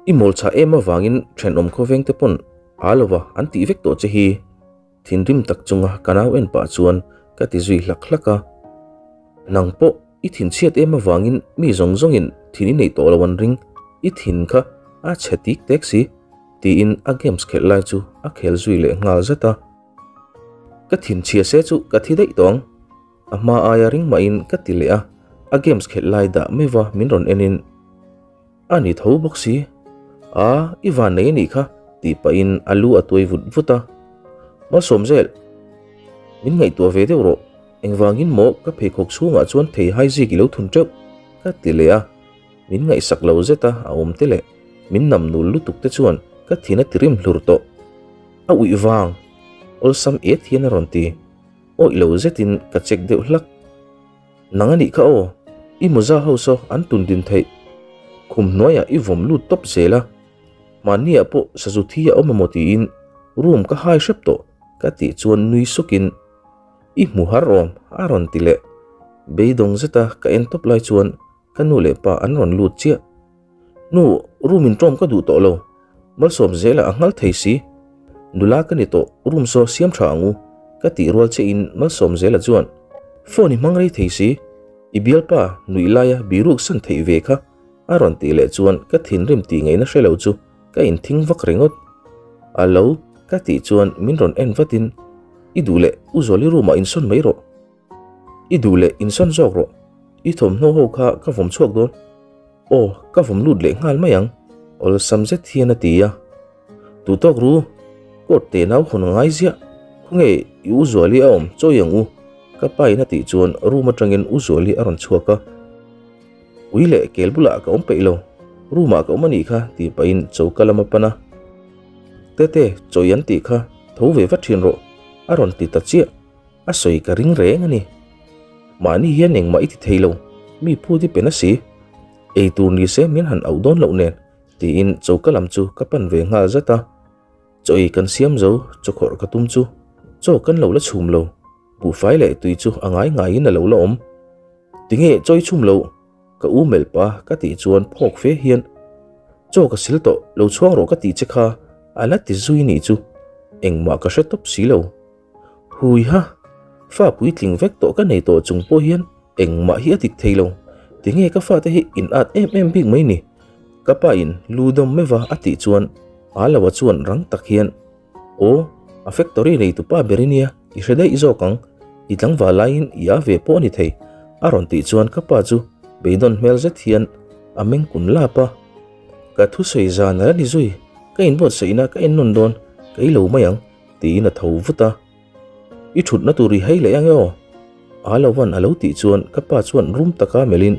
I mawl chhah em avangin thenawm khawveng te pawn aa lova an tih vek tawh che hi. Thinrim tak chunga ka nau en pah chuan ka ti zui hlak hlak a. Nang pawh i thin chhiat em avangin mi zawng zawngin thin i neih tawh lo an ring, i thin kha a chhe tik tek si, tiin a games khelh lai chu a khel zui leh nghal zat a. Ka thin chhia se chu ka thi daih tawh ang. A hma aia ring mahin ka ti leh a, a games khelh lai dah meuh a min rawn en in a ni tho bawk si. A, i van nei a nih kha tih pahin a lu a tuai vut vut a. Malsawm zel, min ngaihtuah ve deuh rawh, engvangin maw ka pheikhawk chhungah chuan thei hai zik i lo thun teuh ka ti leh a. Min ngaihsak lo zet a a awm te leh min nam nul lutuk te chuan ka thin a ti rim hlur tawh. A uih vang, awlsam et hian a rawn ti. Awih lo zetin ka check deuh hlak. Nang a nih kha aw, i mawza ho saw an tun din theih. Khum hnuaiah i vawm lut tawp zel a, mahniah pawh sazu thi a awm emaw tiin room ka hai hrep tawh ka tih chuan nui sukin i hmu har awm a rawn ti leh. Beidawng zeta ka en tawp lai chuan Ka nu leh pa an rawn lut chiah. Nu, room in ṭawm ka duh tawh lo. Malsawm zelah a nghal thei si. Nula ka ni tawh, room saw siam ṭha ang u, ka tih rual che in Malsawm zela chuan phone i hmang rei thei si, i bialpa nuih laia biruk san theih ve kha a rawn tih leh chuan ka thinrim tih ngaihna hre lo chu ka inthing vak ringawt. A lo, ka tih chuan min rawn en vatin, I duh leh U Zuali room ah insawn mai rawh. I duh leh insawn zawk rawh, i thawmhnaw ho kha ka vawm chhuak dawn. Aw, ka vawm lut leh nghal mai ang, awlsam zet hian a ti a. Tu tawk ru, court te nau hawn a ngai ziah, khawnge i U Zuali a awm chawi ang u, ka pa in a tih chuan room atangin U Zuali a rawn chhuak a. Ui leh kel bulah ka awm peih lo, room ah ka awm a nih kha tih pahin choka lam a pan a. Tete, chawi an tih kha, tho ve vat thin rawh, a rawn ti ta chiah. A sawi ka ring reng a ni. Mahni hian engmah i ti thei lo, mi phut i pe na si. Ei tur ni se min han auh dawn loh nen, tiin choka lam chu ka pan ve nghal zat a. Chaw ei kan siam zo, chaw khawrh ka tum chu chaw kan lo la chhum lo, buhfai leh tui chu a ngai ngaiin a lo la awm. Tinge chaw i chhum loh? Ka u melh pa ka tih chuan phawk fe hian, Chaw ka sil tawh, lo chhuang rawh ka tih che kha a la ti zui nih chu. Engmah ka hre tawp si lo. Hui ha, fa puitling vek tawh ka nei tawh chung pawh hian engmah hi a dik thei lo. Tinge ka fate hi in at em em bik mai ni? Ka pa in lu dawm meuh a a tih chuan Aloa chuan rang tak hian, Aw, a factory nei tupa ber i nia, i hre daih zawk ang, i tlangval laiin i a ve pawh a ni thei a rawn tih chuan ka pa chu beidawn hmel zet hian a meng kun lap a. Ka thusawi zan a la ni zui, ka inbuatsaihna ka ennawn dawn, ka i lo mai ang. Tiin a tho vut a, I thutna tur i hei leh ange aw? A lo van a lo tih chuan ka pa chuan rum taka melhin,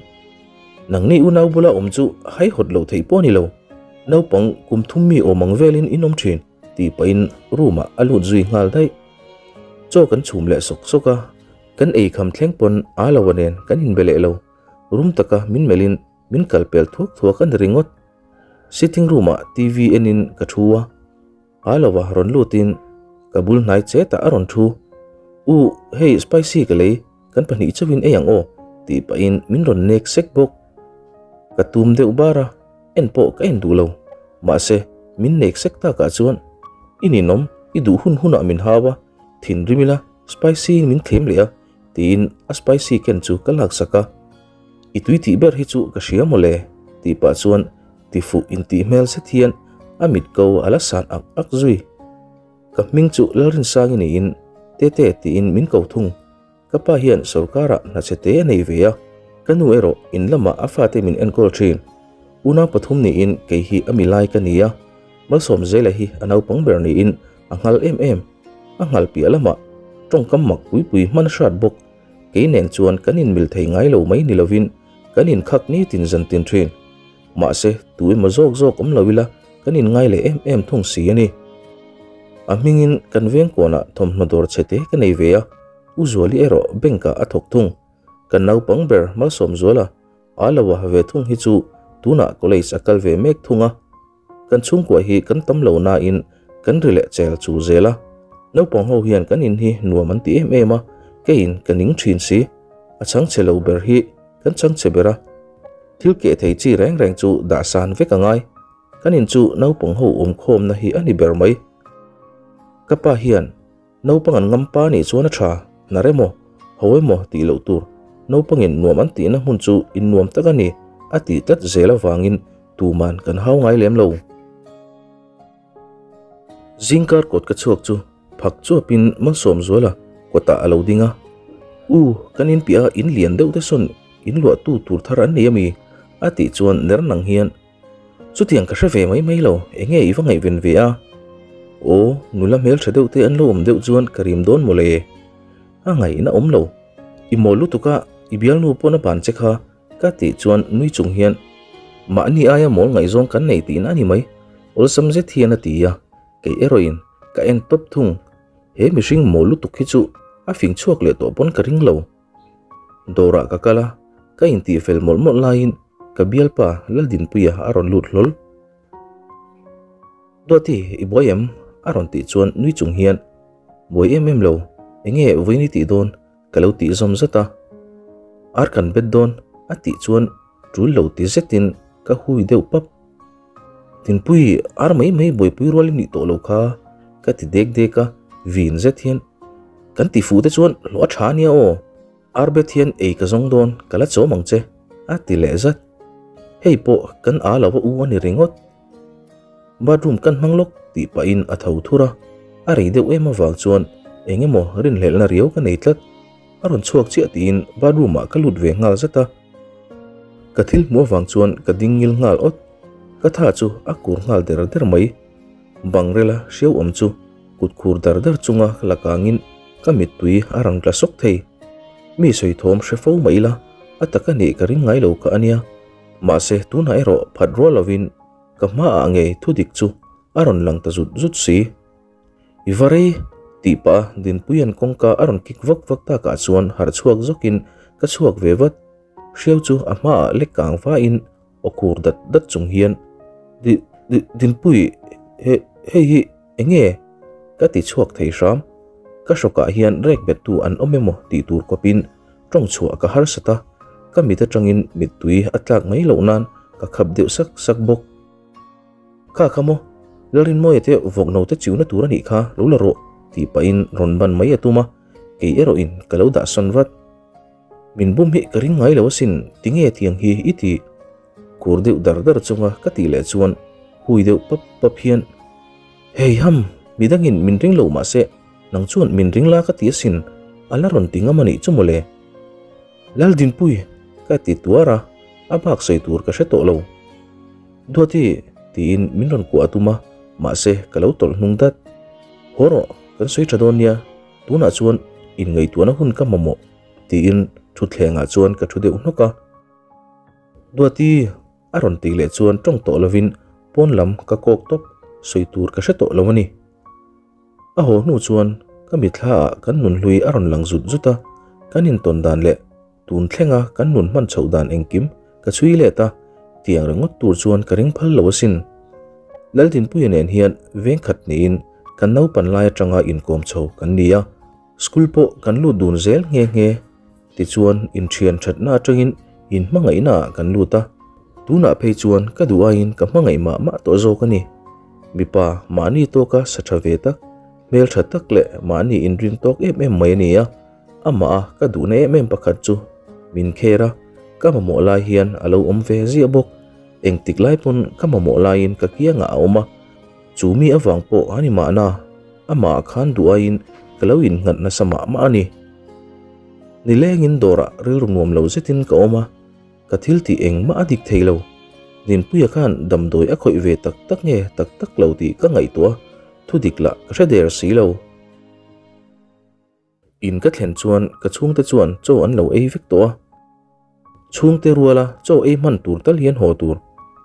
Nangni unau bula awm chu haihawt loh theih pawh a ni lo, naupang kum thum mi awm ang velin in awm thin, tih pahin room ah a lut zui nghal daih. Chaw kan chhum leh sawk sawk a, kan ei kham thleng pawn a lo a nen kan inbe leh lo, rum taka min melhin min kal pel thuak thuak a ni ringawt. Sitting room ah TV enin ka thu a. A lo a rawn lutin ka bul hnai chetah a rawn thu. U, hei spicy ka lei, kan pahnih chauhin ei ang aw, tih pahin min rawn nek sek bawk. Ka tum deuh bar a, en pawh ka en duh lo. Mahse, min nek sek takah chuan i ninawm, i duh hun hunah min hau a, thinrim ila spicy in min thlem leh a, tiin a spicy ken chu ka laksak a. I tui tih ber hi chu ka hria mawle, tih pah chuan Tifuh intih hmel zet hian a mit ko a la san ak ak zui. Ka hming chu Lalrinsangi niin Tete tiin min ko thung. Ka pa hian sorkarah hna chhe te a nei ve a, ka nu erawh in lamah a fate min enkawl thin. Unau pathum niin kei hi a milai ka ni a, Malsawmzela hi a naupang ber niin a nghal em em. A nghal piah lamah tawngkam mak pui pui hman a hrat bawk. Kei nen chuan kan inmil thei ngai lo mai ni lovin kan inkhak nitin zantin thin. Mahse, tu emaw zawk zawk awm lo ila kan inngai leh em em thung si a ni. A hmingin kan veng kawnah thawmhnaw dawr chhe te ka nei ve a, U Zuali erawh bank ah a thawk thung. Kan naupang ber Malsawmzuala, aa lo a ve thung hi chu tunah college a kal ve mek thung a. Kan chhungkua hi kan tam lo nain kan ri leh chel chu zel a. Naupang ho hian kan in hi nuam an ti em em a, keiin ka ning thin si. A chhangchhe lo ber hi kan chhangchhe ber a. Thil keh thei chi reng reng chu dah san vek a ngai. Kan in chu naupang ho awm khawmna hi a ni ber mai. Ka pa hian naupang an ngam pa nih chuan a tha, hnar emaw, ho emaw tih loh tur, naupangin nuam an tihna hmun chu in nuam tak a ni a tih tlat zel avangin tuman kan hau ngai lem lo. Zingkar kawt ka chhuak chu phak chuapin Malsawmzuala kawtah a lo ding a, U, kan in piah a in lian deuh te sawn in luahtu tur thar an nei ami? a tih chuan ner nang hian, Chutiang ka hre ve mai mai lo, enge i va ngaihven ve a? Aw, nula hmeltha deuh te an lo awm deuh chuan ka rim dawn mawle. A ngaihna awm lo, i mawl lutuk a, i bialnu pawn a ban che kha Ka tih chuan nui chung hian, Mahni aia mawl ngaihzawng kan nei tihna a ni mai, awlsam zet hian a ti a, kei erawhin ka en tawp thung. He mihring mawl lutuk hi chu a fing chhuak leh tawh pawn ka ring lo. Dawrah ka kal a, ka intih fel mawlh mawlh laiin ka bialpa Laldinpuia a rawn lut hlawl. Duati, i buai em? a rawn tih chuan nui chung hian, Buai em em lo, enge vawiin i tih dawn? Ka lo tih zawm zat a, Ar kan bet dawn a tih chuan tul lo ti zetin ka hui deuh pap. Tinpui, ar mai mai buaipui rual i nih tawh lo kha ka ti dek dek a, vin zet hian kan ti fuh te chuan hlawh a tha ania aw, ar bet hian ei ka zawng dawn ka la chawm ang che a ti leh zat. Hei pawh kan a lo va u a ni ringawt. Bathroom kan hmang lawk tih pahin a tho thur a, a rei deuh em avang chuan eng emaw rinhlelhna riau ka nei tlat. A rawn chhuak chiah tiin bathroom ah ka lut ve nghal zat a, ka thil hmuh avang chuan ka ding ngil nghal awt. Ka tha chu a kur nghal der der mai. Bangrela hriau awm chu kut khur dar dar chunga la kangin ka mittui a rang tla sawk thei. Mi sawi thawm hre fo mah ila a taka nih ka ring ngai lo kha a nia. Mahse tunah erawh phat rual lovin Ka hmaah ngei thudik chu a rawn lang ta zut zut si. I va rei tih pah a Dinpuia'n kawngka a rawn kik vak vak takah chuan harh chhuak zawkin ka chhuak ve vat. Hriau chu a hmaah lek kang vain aw khur dat dat chung hian, Di, di, Dinpui, he, hei hi eng nge? Ka ti chhuak thei hram. Ka hrawkah hian rek bettu an awm emaw tih tur kawpin Tawng chhuah ka harsat a, ka mit atangin mittui a tlak mai loh nan ka khap deuh sak sak bawk. Kha kha maw, Lalrinmawia te vawk no te chiuna tur a nih kha lo la rawh tih pahin rawn ban mai a tum a, kei erawhin ka lo dah sawn vat. Min bum hi ka ring ngai lo asin, tinge tiang hi i tih? Kur deuh dar dar chunga ka tih leh chuan hui deuh pap pap hian, Hei ham, midangin min ring lo mahse nang chuan min ring la ka ti asin, a la rawn ti ngam a nih chu mawle. Laldinpui, ka ti tuar a, a bak sawi tur ka hre tawh lo. Duati, tiin min rawn kuah a tum a, mahse ka lo tawlh hnung dat. Haw rawh, kan sawi tha dawn nia, tunah chuan inngaihtuahna hun ka mamawh, tiin thutthlengah chuan ka thu deuh hnawk a. Duati a rawn tih leh chuan tawng tawh lovin pawn lam ka kawk tawp, sawi tur ka hre tawh lo a ni. A haw hnu chuan ka mitthla ah kan nunhlui a rawn lang zut zut a, kan intawn dan leh tun thlenga kan nun hman chhoh dan engkim ka chhui let a, tiang ringawt tur chuan ka ring phal lo asin. Laldinpuia nen hian veng khat niin kan naupan lai atanga inkawm chho kan ni a, School pawh kan lut dun zel nghe nghe. Tichuan inthian thatna atangin in hmangaihna ah kan lut a, tunah phei chuan ka duh aiin ka hmangaih mah mah tawh zawk a ni. Mipa mahni tawka sa tha ve tak, hmeltha tak leh mahni inrin tawk em em mai a ni a, amah a ka duhna em em pakhat chu min kher a, ka mamawh lai hian a lo awm ve ziah bawk. Engtik lai pawn ka mamawh laiin ka kiangah a awm a, chu mi avang pawh a ni mahna. Amah khan duh aiin ka lo innghat nasa mah mah a ni. Nilengin dawrah rilru nuam lo zetin ka awm a, ka thil tih engmah a dik thei lo. Dinpuia khan damdawi a khawih ve tak tak nge tak tak lo tih ka ngaihtuah a, thu dik lah ka hre der si lo. In ka thlen chuan ka chhungte chuan chaw an lo ei vek tawh a. Chhungte ruala chaw ei hman tur tal hian haw tur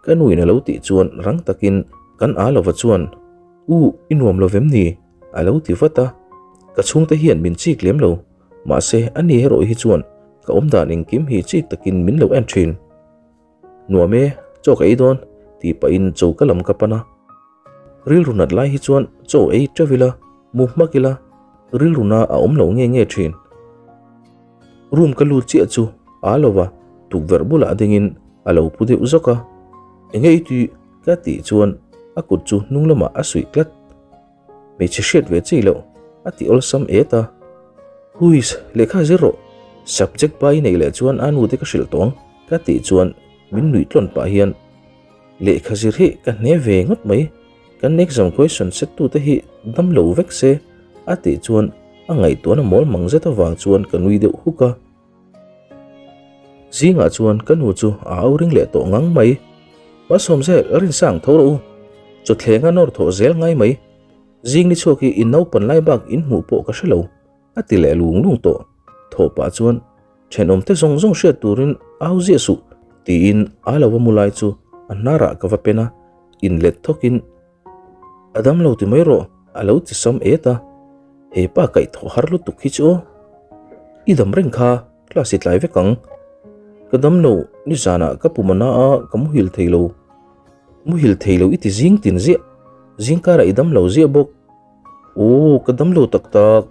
ka nuin a lo tih chuan rang takin kan aa lova chuan U, i nuam lo vem ni? a lo ti vat a. Ka chhungte hian min chik lem lo, mahse ani erawh hi chuan ka awmdan engkim hi chik takin min lo en thin. Nuam e, chaw ka ei dawn tih pahin choka lam ka pan a. Rilru nat lai hi chuan chaw ei teuh ila, mu hmak ila, rilru na a awm lo nge nge thin. Room ka lut chiah chu aa lova tukverh bulah dingin a lo pu deuh zawk a. Enge i tih? Ka tih chuan a kut chu hnung lamah a suih tlat. Hmeichhe hriat ve chi loh a ti awlsam et a. Huiss, lehkha zir rawh. Subject pa i neih leh chuan a nu te ka hrilh tawh ang ka tih chuan min nuih tlawn pah hian lehkha zir hi ka hne ve ngawt mai. Kan exam question set tu te hi dam lo vek se a tih chuan a ngaihtuahna mawl mang zet avang chuan ka nui deuh huk a. Zingah chuan ka nu chu a au ring leh tawh ngang mai. Malsawm zel, Rinsang tho rawh u. Chawthleng a nawr thawh zel ngai mai. Zing ni chhuak hi in naupan lai bak in hmuh pawh ka hre lo, a ti leh lung lung tawh. Thawh pah chuan thenawmte zawng zawng hriat turin au ziah suh tiin a lo va mu lai chu a hnarah ka va pen a, inlet thawkin A dam lo ti mai rawh, a lo ti sam et a. He pa kaih thawh har lutuk hi chu aw. I dam reng kha, class i tlai vek ang. Ka dam lo, nizanah ka pum a na a, ka muhil thei lo. Muhil thei lo i ti zing tin ziah, zing karah i dam lo ziah bawk. Aw, ka dam lo tak tak.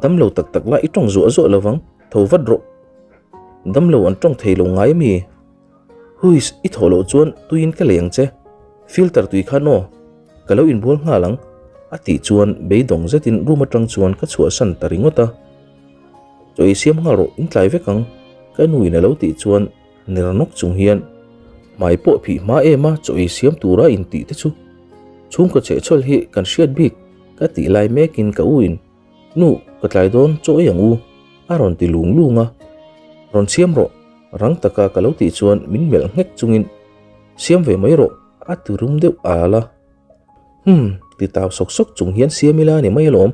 Dam lo tak tak la i tawng zuah zuah lo vang, tho vat rawh. Dam lo an tawng thei lo ngai ami? Huiss, i thawh loh chuan tuiin ka lei ang che. Filter tui khan aw, ka lo inbual nghal ang, a tih chuan beidawng zetin room atang chuan ka chhuahsan ta ringawt a. Chaw ei siam nghal rawh, in tlai vek ang, ka nuin a lo tih chuan ner nawk chung hian hmai pawh phih hma em a chaw ei siam tura intih te chu chhungkaw chhehchhawl hi kan hriat bik ka tih lai mekin ka u in Nu, ka tlai dawn chaw ei ang u, a rawn ti lung lung a. Rawn siam rawh, rang taka ka lo tih chuan min melh nghek chungin, Siam ve mai rawh, a ti rum deuh al a. Humm, ti tau sawk sawk chung hian siam ila ni mai alawm.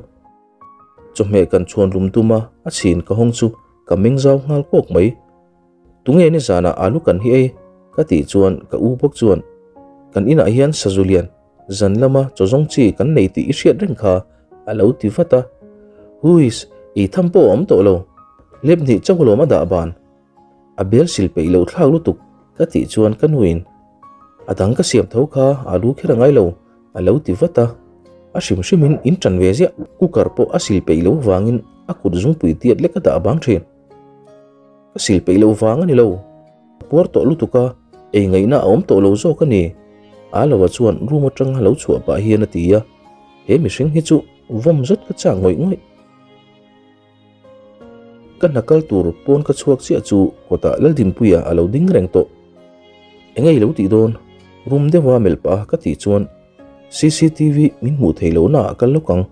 Chawhmeh kan chhuan rum tum a, a chhin ka hawng chu ka meng zau nghal kawk mai. Tunge nizanah alu kan hi ei? ka tih chuan ka u bawk chuan, Kan inah hian sazu lian Zan lama chaw zawng chi kan nei tih i hriat reng kha, a lo ti vat a. Huiss, ei tham pawh a awm tawh lo. Lep hnih chauh alawm a dah ban. A bel sil peih loh thlak lutuk ka tih chuan ka nuin a dang ka siam tho kha a lu kher a ngai lo, a lo ti vat a. A hrim hrimin in ṭan ve ziah. Cooker pawh a sil peih loh vangin a kut zungpui tiat lek a dah bang ṭhin. Ka sil peih loh vang a ni lo. A puar tawh lutuk a, ei ngaihna a awm tawh lo zawk a ni. Aloa chuan room atanga lo chhuah pah hian a ti a, he mihring hi chu vawm zet ka chak ngawih ngawih. Ka hna kal tur pawn ka chhuak chiah chu kawtah Laldinpuia a lo ding reng tawh. Eng ei lo tih dawn? Room deuha melh pah a ka tih chuan cctv min hmuh thei lo naah kal lawk ang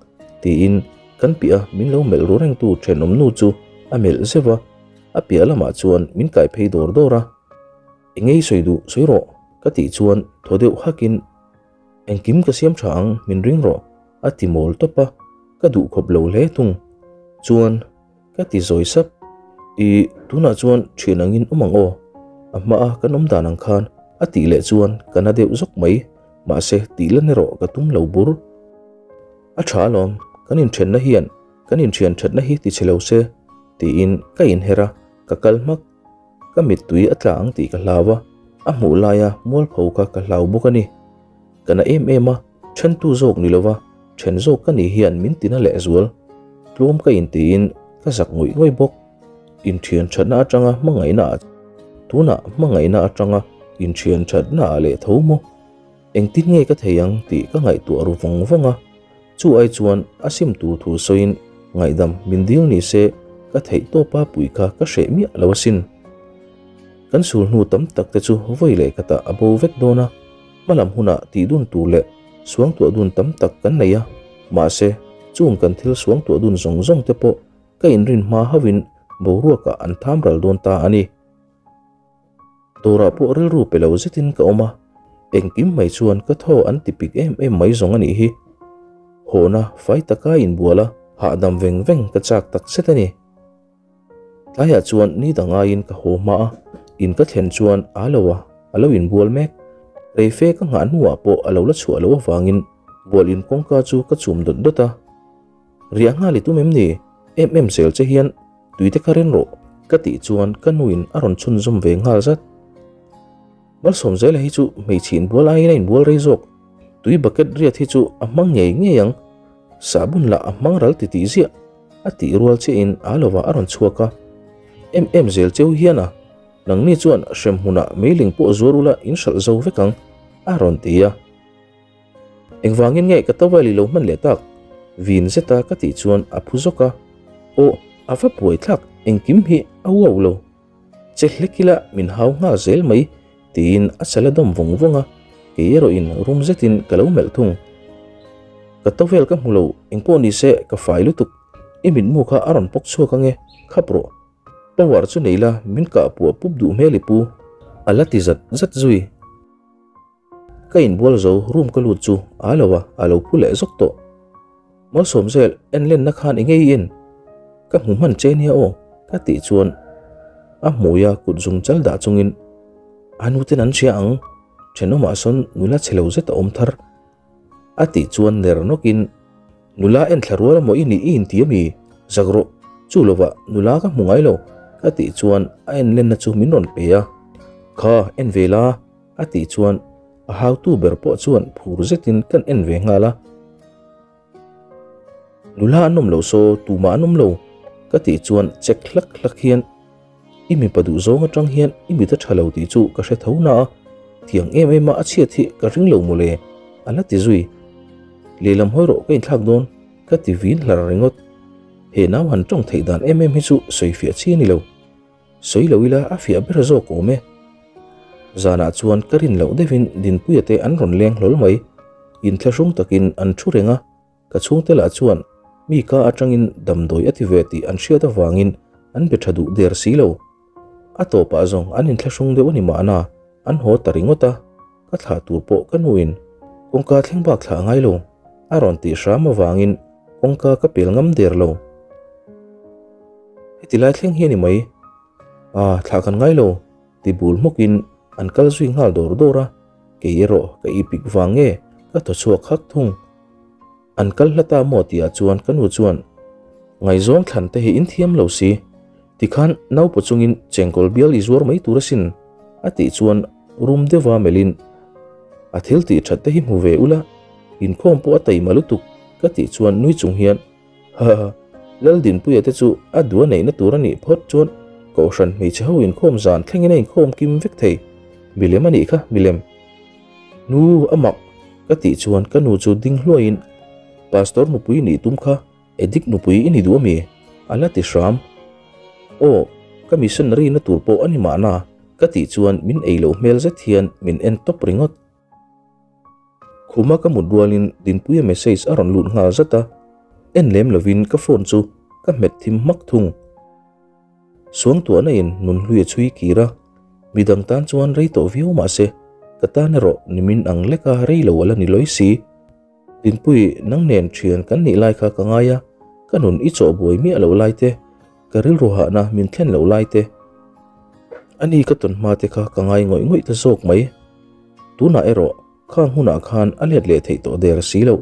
tiin kan piah a min lo melh ru rengtu thenawm nu chu a melh zeuh a. A piah lamah chuan min kai phei dawr dawr a, Eng ei sawi duh sawi rawh ka tih chuan thaw deuh hakin Engkim ka siam tha ang min ring rawh a ti mawl tawp a, ka duh khawp lo hle thung. Chuan ka ti zawi sap, Ih tunah chuan thian angin awm ang aw, a hmaa kan awm dan ang khan a tih leh chuan ka na deuh zawk mai, mahse tih lan erawh ka tum lo bur. A tha alawm, kan inthenna hian kan inthian thatna hi ti chhe lo se tiin ka inher a, ka kal hmak. Ka mittui a tla ang tih ka hlau a, a hmuh laia mualpho kha ka hlau bawk a ni. Ka na em em a, thentu zawk ni lova then zawk ka nih hian min tina lehzual. Tlawm ka intiin ka zak ngawih ngawih bawk. Inthian thatna atanga hmangaihna ah tunah hmangaihna atanga inthian thatna ah leh tho maw? Engtin nge ka thei ang tih ka ngaihtuah ru vawng vawng a, chu ai chuan a sim tur thu sawiin ngaihdam min dil ni se ka theih tawpa pui kha ka hreh miah lo asin. Kan sul hnu tam tak te chu vawi leh khatah a bo vek dawn a, hmalam hunah tih dun tur leh suangtuah dun tam tak kan nei a, mahse chung kan thil suangtuah dun zawng zawng te pawh ka inrin hma hauhin boruakah an tham ral dawn ta a ni. Dawrah pawh rilru pe lo zetin ka awm a, engkim mai chuan ka thaw an ti pik em em mai zawng a nih hi. Hawhna fai taka inbual a, hahdam veng veng ka chak tak zet a ni. Tlaiah chuan ni dang aiin ka haw hma a, in ka thlen chuan a lo a, a lo inbual mek. Reife ka nghah hnuah pawh a lo la chhuah loh avangin bual in kawngka chu ka chum dawt dawt a. Riah nghal i tum em ni? Em em zel che hian tui te kha ren rawh ka tih chuan ka nuin a rawn chhunzawm ve nghal zat. Malsawm zela hi chu hmeichhe inbual aiin a inbual rei zawk. Tui bucket riat hi chu a hmang ngei ngei ang. Sahbun lah a hmang ral ti tih ziah a tih rual chiahin aa lovah a rawn chhuak a. Em em zel cheu hian a, nangni chuan hremhmunah meiling pawh zuar ula in hralh zo vek ang. A rawn ti a. Engvangin nge ka towel i lo hman leh tak? Vin zeta ka tih chuan a phu zawk a. Aw, a va buai thlak, engkim hi a uau lo. Che hlek ila min hau nghal zel mai tiin a chal a dawm vawng vawng a, kei erawhin rum zetin ka lo melh thung. Ka towel ka hmu lo, engpawh ni se ka fai lutuk, i mitmu kha a rawn pawk chhuak ange, khap rawh. Power chu nei la min kah puah pup duh hmel i pu. A la ti zat zat zui. Ka inbual zo room ka lut chu a lo a, a lo phu leh zawk tawh. Malsawm zel en lenna khan enge i en? Ka hmu hman che nia aw ka tih chuan a hmui a kut zung chal dah chungin a nuten an hria ang, thenawmah sawn nula chhe lo zet a awm thar a tih chuan ner nawkin nula en thla rual amaw i nih i inti ami? Zak rawh, chu lovah nula ka hmu ngai lo ka tih chuan a en lenna chu min rawn pe a, kha en ve la. A tih chuan a hautu ber pawh chuan phur zetin kan en ve nghal a. Nula an awm lo saw tumah an awm lo ka tih chuan chek hlak hlak hian i mipa duh zawng atang hian i mit a tha lo tih chu ka hre tho na a, tiang em em a a chhiat hi ka ring lo mawle a la ti zui. Lehlam hawi rawh ka inthlak dawn ka ti vin hlar ringawt. He nau han tawng theih dan em em hi chu sawifiah chi a ni lo. Sawi lo ila a fiah ber zawk awm e. Zanah chuan ka rin loh deuhin Dinpuia te an rawn leng hlawl mai. Inthlahrung takin an thu reng a, ka chhungte lah chuan mi ka atangin damdawi a ti ve tih an hriat avangin an be tha duh der si lo. A tawpah zawng an inthlahrung deuh a ni mahna an haw ta ringawt a, ka thlah tur pawh ka nuin kawngka thleng bak thlah a ngai lo a rawn tih hram avangin kawngka ka pel ngam der lo. Heti lai thleng hi a ni mai. Ah, thlah kan ngai lo, ti bul hmawkin an kal zui nghal dawr dawr a, kei erawh ka ipik vang nge ka thaw chhuak hak thung. An kal hla ta maw tihah chuan ka nu chuan, Ngaihzawng thlan te hi in thiam lo si, tikhan naupa chungin chengkawl bial i zuar mai tur asin, a tih chuan rum deuha melhin, A thil tih that te hi hmu ve ula, inkhawm pawh a taima lutuk, ka tih chuan nui chung hian, Haha, Laldinpuia te chu a duh a neihna tur a nih phawt chuan Kohhran hmeichhe ho inkhawm zan thlengin a inkhawm kim vek thei. Milem a nih kha, milem. Nu, a mak! Ka tih chuan ka nu chu ding hluaiin, Pastor nupui nih tum kha Edik nupui i ni duh ami? A la ti hram. Aw, ka missionary na tur pawh a ni mahna, ka tih chuan min ei loh hmel zet hian min en tawp ringawt. Khuma ka mut rualin Dinpuia message a rawn lut nghal zat a, en lem lovin ka phone chu ka hmet thim hmak thung. Suangtuahna in nunhlui a chhui kir a, midang tan chuan rei tawh viau mah se, ka tan erawh nimin ang leka rei lo a la ni lawi si. Dinpui, nang nen thian kan nih lai kha ka ngai a, ka nun i chawh buai miah loh lai te, ka rilru hahna min thlen loh lai te, ani ka tawn hma te kha ka ngai ngawih ngawih ta zawk mai. Tunah erawh khang hunah khan a let leh theih tawh der si loh.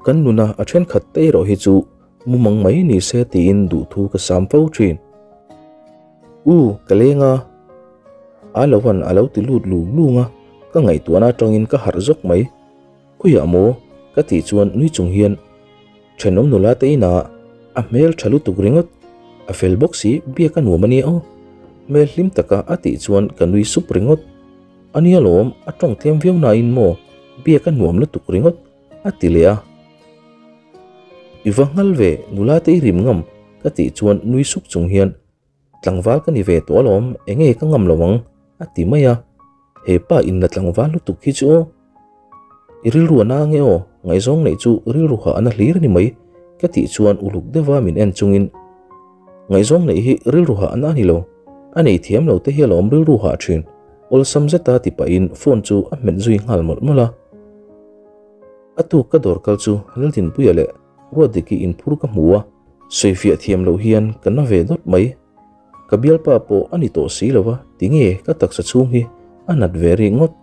Kan nuna a thenkhat te erawh hi chu mumang mai ni se tiin duhthu ka sam fo thin. U, ka leng a. A lohan a lo ti lut lung lung a, ka ngaihtuahna atangin ka harh zawk mai. Khawiah maw? Ka tih chuan nui chung hian thenawm nula te inah a hmel tha lutuk ringawt, a fel bawk si biak a nuam a nia aw. Hmel hlim taka a tih chuan ka nui sup ringawt. A nia lawm, a tawng tlem viau nain maw biak a nuam lutuk ringawt a ti leh a. I va nghal ve nula te i rim ngam ka tih chuan nui sup chung hian Tlangval ka ni ve tawh alawm, enge ka ngam lo ang, a ti mai a. He pa inla tlangval lutuk hi chu aw. I rilru a na nge aw, ngaihzawng neih chu rilru hah a na hlir a ni mai, ka tih chuan uluk deuha min en chungin, Ngaihzawng neih hi rilru hah a na a ni lo, a nei thiam lo te hi alawm rilru hah thin, awlsam zeta ti pahin phone chu a hmet zui nghal mawlh mawlh a. A tuk ka dawr kal chu Laldinpuia leh Ruatdiki inphur ka hmu a, sawifiah thiam loh hian ka na ve dawt mai. Ka bialpa pawh a ni tawh si lo a, tinge ka taksa chhung hi a nat ve rik ngawt?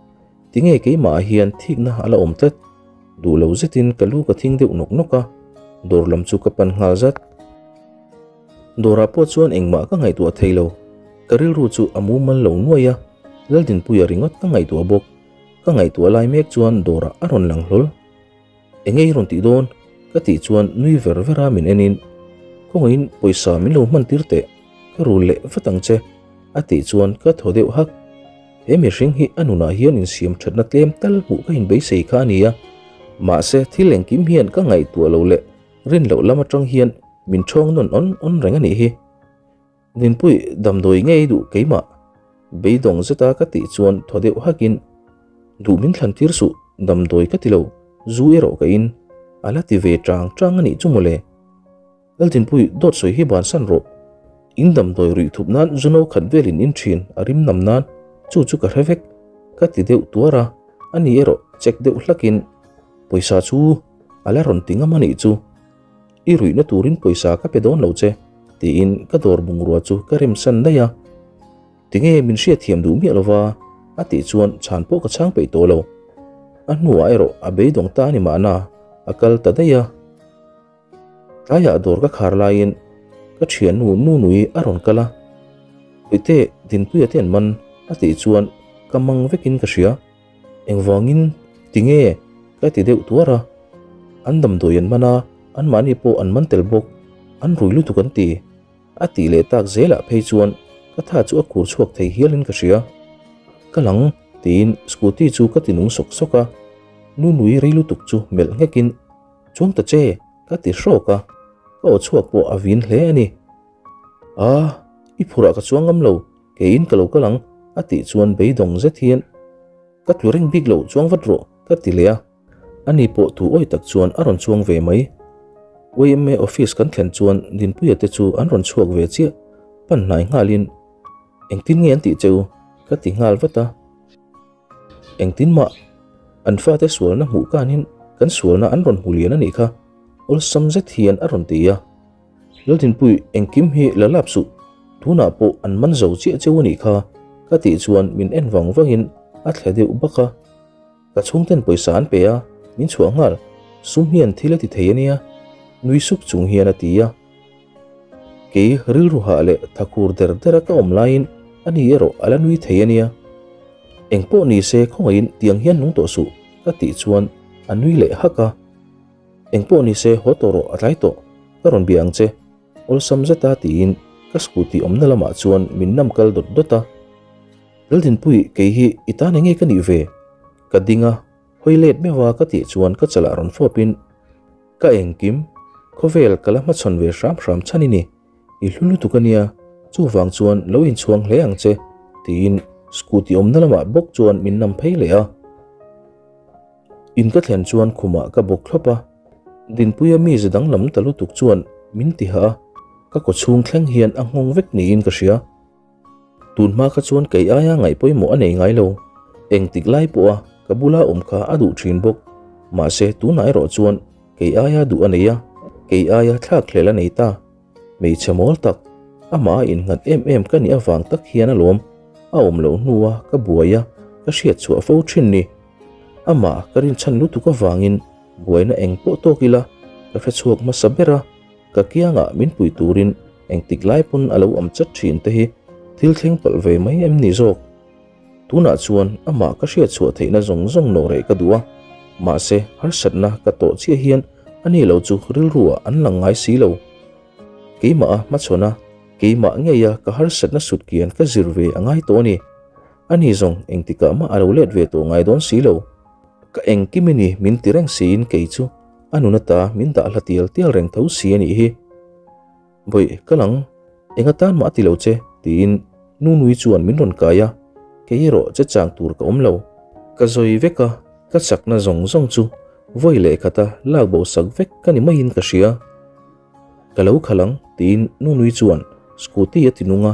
Tinge keimah ah hian thikna a la awm tlat? Duh lo zetin ka lu ka thing deuh nawk nawk a, dawr lam chu ka pan nghal zat. Dawrah pawh chuan engmah ka ngaihtuah thei lo, ka rilru chu a mumal lo nuai a, Laldinpuia ringawt ka ngaihtuah bawk. Ka ngaihtuah lai mek chuan dawrah a rawn lang hlawl. Enge i rawn tih dawn? Ka tih chuan nui ver ver a min en in, Khawngaihin pawisa min lo hman tir teh, ka rul leh vat ang che, a tih chuan ka thaw deuh hak. He mihring hi a nunah hian insiam thatna tlem tal hmuh ka inbeisei kha a ni a, mahse thil engkim hian ka ngaihtuah lo leh rin loh lam atang hian min thawng nawn awn awn reng a nih hi. Dinpui damdawi ngei duh keimah beidawng zeta ka tih chuan thaw deuh hakin, Duh min thlan tir suh, damdawi ka ti lo, zu erawh ka in, a la ti ve chang chang a nih chu mawle. Laldinpui dawt sawi hi bansan rawh. In damdawi ruih thup nan zu no khat velin in thin a rim nam nan chu chu ka hre vek ka ti deuh tuar a, ani erawh check deuh hlakin pawisa chu a la rawn ti ngam a nih chu. I ruihna turin pawisa ka pe dawn lo che tiin ka dawr bungrua chu ka remsan daih a. Tinge min hriatthiam duh miah lova a tih chuan chhan pawh ka chhang peih tawh lo. A hnuah erawh a beidawng ta a ni mahna a kal ta daih a. Tlaiah dawr ka khar laiin ka thiannu Nunui a rawn kal a, Puite Dinpuia te an man a tih chuan ka mang vekin ka hria. Engvangin tinge ka ti deuh tuar a, an damdawi an man a, anmahni pawh an man tel bawk, an rui lutuk an ti a tih leh tak zelah phei chuan ka tha chu a kur chhuak thei hialin ka hria. Ka lang tiin scooty chu ka ti nung sawk sawk a, Nunui rei lutuk chu melh nghekin Chuang ta che, ka ti hrawk a, ka aw chhuak pawh a vin hle a ni. Ah, i phurah ka chuang ngam lo, keiin ka lo kal ang, a tih chuan beidawng zet hian, Ka tlu reng bik lo, chuang vat rawh, ka ti leh a. Ani pawh thu awi tak chuan a rawn chuang ve mai. YMA office kan thlen chuan Dinpuia te chu an rawn chhuak ve chiah, pan hnai nghalin, Engtin nge an tih che u? ka ti nghal vat a. Engtin mah an fate sualna hmuh kanin kan sualna an rawn hmu lian a nih kha, awlsam zet hian a rawn ti a. Laldinpui engkim hi la lap suh, tunah pawh an man zo chiah cheu a nih kha ka tih chuan min en vang vangin a thle deuh bak a. Ka chhungten pawisa an pe a, min chhuah nghal, sum hian thil a ti thei a nia, nui suk chung hian a ti a. Kei rilru hah leh thakhur der der a ka awm laiin ani erawh a la nui thei a nia. Eng pawh ni se khawngaihin tiang hian nung tawh suh ka tih chuan a nui leh hak a. Eng pawh ni se haw tawh rawh a tlai tawh, ka rawn bia ang che awlsam zeta tiin ka scooty awmna lamah chuan min nam kal dawt dawt a. Laldinpui kei hi i tan enge ka nih ve? Ka ding a, hawi let meuh a ka tih chuan ka chalah rawn fawpin Ka engkim, khawvel ka la hmachhawn ve hram hram chhan i ni, i hlu lutuk a nia, chuvang chuan lo inchhuang hle ang che, tiin scooty awmna lamah bawk chuan min nam phei leh a. In ka thlen chuan khumah ka bawk thlawp a, Dinpuia mize danglam ta lutuk chuan min ti hah a, ka kawchhung thleng hian a nghawng vek niin ka hria. Tun hma kha chuan kei aia ngaih pawimawh a nei ngai lo. Engtik lai pawha ka bula awm kha a duh thin bawk. Mahse tunah erawh chuan kei aia duh a nei a, kei aia thlak hlel a nei ta. Hmeichhe mawl tak, amah a innghat em em ka nih avang tak hian alawm a awm loh hnua ka buai a, ka hriat chhuah fo thin ni. Amah ka rinchhan lutuk avangin buaina eng pawh tawk ila ka hrechhuak hmasa ber a. Ka kiangah min pui turin engtik lai pawn a lo awm chat thin te hi thil thleng palh ve mai em ni zawk? Tunah chuan amah ka hriat chhuah theihna zawng zawng nawh reh ka duh a, mahse harsatna ka tawh chiah hian ani lo chu rilruah an lang ngai si lo. Keimah a hmachhawn a, keimah ngeia ka harsatna sut kian ka zir ve a ngai tawh a ni. Ani zawng engtikah mah a lo let ve tawh ngai dawn si lo. Ka engkim i ni min ti reng siin kei chu a nun ata min dah hla tial tial reng tho si a nih hi. Bawih ka lang, eng atan mah a ti lo che tiin Nunui chuan min rawn kai a, kei erawh che chang tur ka awm lo. Ka zawi vek a, ka chakna zawng zawng chu vawi leh khata lak bo sak vek ka ni maiin ka hria. Ka lo khalh ang tiin Nunui chuan scooty a ti nung a.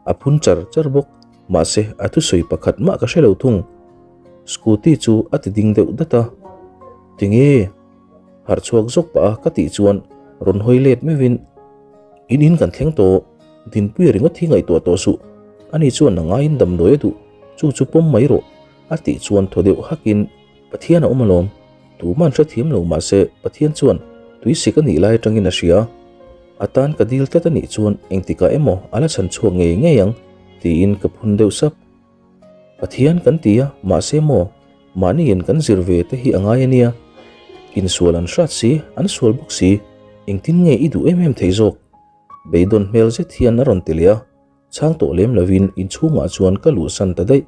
A phun char char bawk, mahse a thusawi pakhat mah ka hre lo thung. Scooty chu a ti ding deuh dat a, Tinge? Harh chhuak zawk pah a ka tih chuan rawn hawi let meuhin, In in kan thleng tawh, Dinpuia ringawt hi ngaihtuah tawh suh, ani chuan a ngaiin damdawi a duh, chu chu pawm mai rawh, a tih chuan thaw deuh hakin, Pathian a awm alawm, tuman hrethiam lo mahse Pathian chuan tuisik a nih lai atangin a hria. A tan ka dil tlat a nih chuan engtikah emaw a la chhan chhuak ngei ngei ang tiin ka phun deuh sap. Pathian kan ti a, mahse maw mahniin kan zir ve te hi a ngai a nia. Insual an hrat si, an sual bawk si, engtin nge i duh em em thei zawk? Beidawn hmel zet hian a rawn ti leh a. Chhang tawh lem lovin inchhungah chuan ka luhsan ta daih.